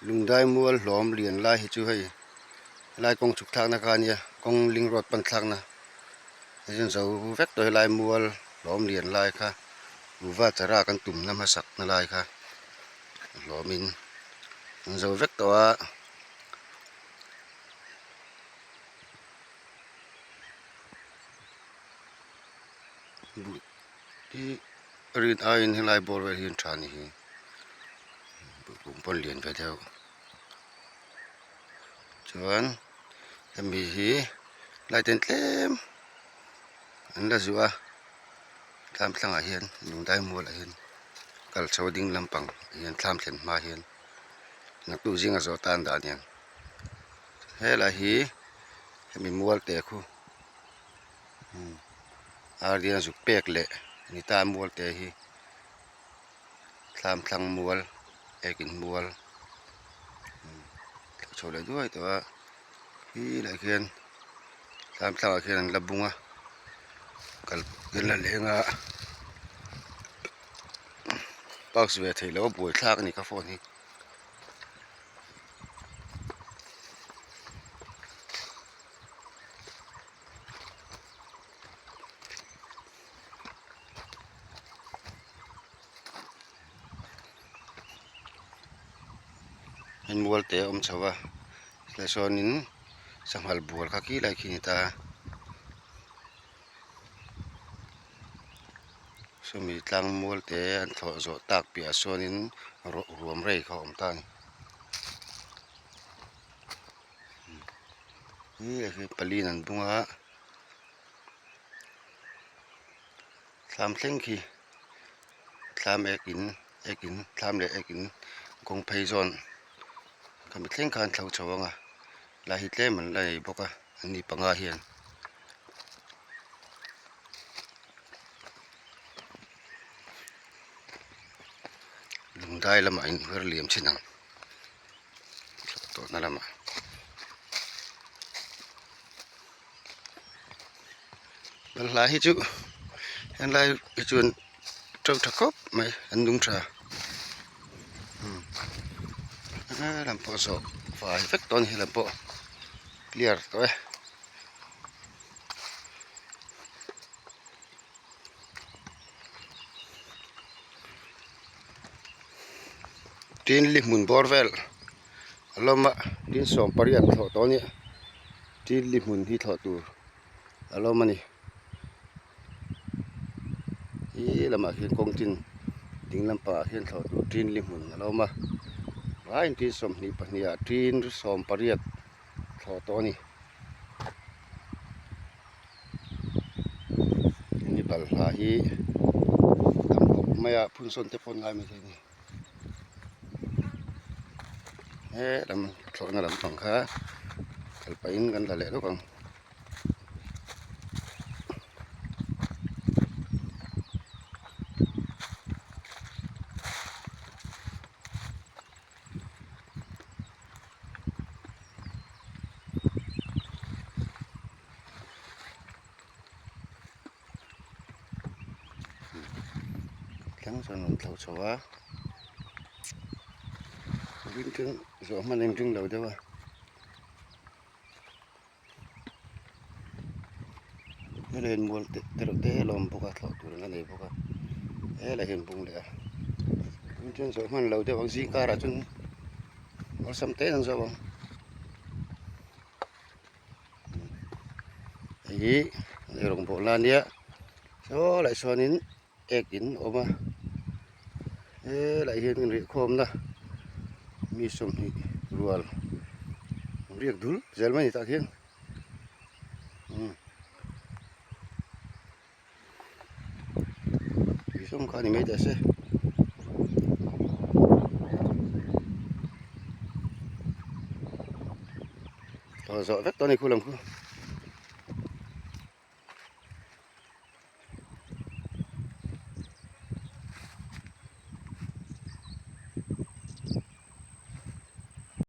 Lungdai mual hlawm lian lai hi chu hei helai kawng chhuk thlakna kha a nia kawng ling road pan thlakna hei chuan zo vek tawh helai mual hlawm lian lai kha kuhva chara kan tumna hmasak na lai kha hlawmin an zo vek tawh a. Buh hi rin aiin helai bawr vel hi an tha a ni hi buh kung pawn lian ve deuh chuan hemi hi lai ten tlem an la zuah a thlam thlangah hian lungdai mualah hian kal chho ding lampang hian thlam thlen hma hian naktuk zinga zawh tan dah a ni ang helai hi hemi mual te khu. Ardian zuk pek leh ni ta mual te hi thlam thlang mual ekin mual thlak chho leh duai tawh a khi lai khian thlam thlangah khian an la bung a kal an la leng a park ve theih loh a buaithlak a ni ka phone hi. Mual te a awm chho a tilai sawnin sanghal bual kha khi lai khi a ni ta a sawmi tlang mual te an thlawh zawh tak piahah sawnin ruam rei kha a awm ta a ni. Hi pali an bung a thlam thleng khi thlam ek in ek in thlam leh ek in kawng phei zawn khami thleng khan thlo chho ang a lai hi tlem an la nei bawk a an ni panga hian. Lungdai lamah in her liam chin ang. Tawhna lamah balhla hi chu helai hi chuan to tha khawp mai an nung tha helam pawh zawh fai vek tawh a ni helam pawh clear tawh e. Tin li hmun bawr vel a lawm a tin sawm pariat thlawh tawh a nia tin li hmun hi thlawh tur a lawm a ni he lamah hian kawng chin ding lampangah hian thlawh tur tin li hmun a lawm a vaiin tin 22 ah tin 18 thlawh tawh a ni. Hemi balhla hi tam khawp mai a phun sawn te pawh an ngai maithei a ni helam thlawhna lampang kha kal pahin kan la leh lawk ang. Thleng chuan rawn thlo chho a ring chu zawh hman in ring lo deuh a helai hian mual te te reuh te a lo awm bawk a thlawh tur an la nei bawk a helai hian bung leh a ring chuan zawh hman lo deuh ang zing karah chuan awlsam te an zawh ang. Hei hi eirawng bawlna a nia saw lai sawn in ek in a awm a helai hian inrihkhawmna mi 20 rual riak dul zel mai a ni tah khian umm sawm kha a ni mai teh se. Tawh zawh vek tawh a ni khu lam khu.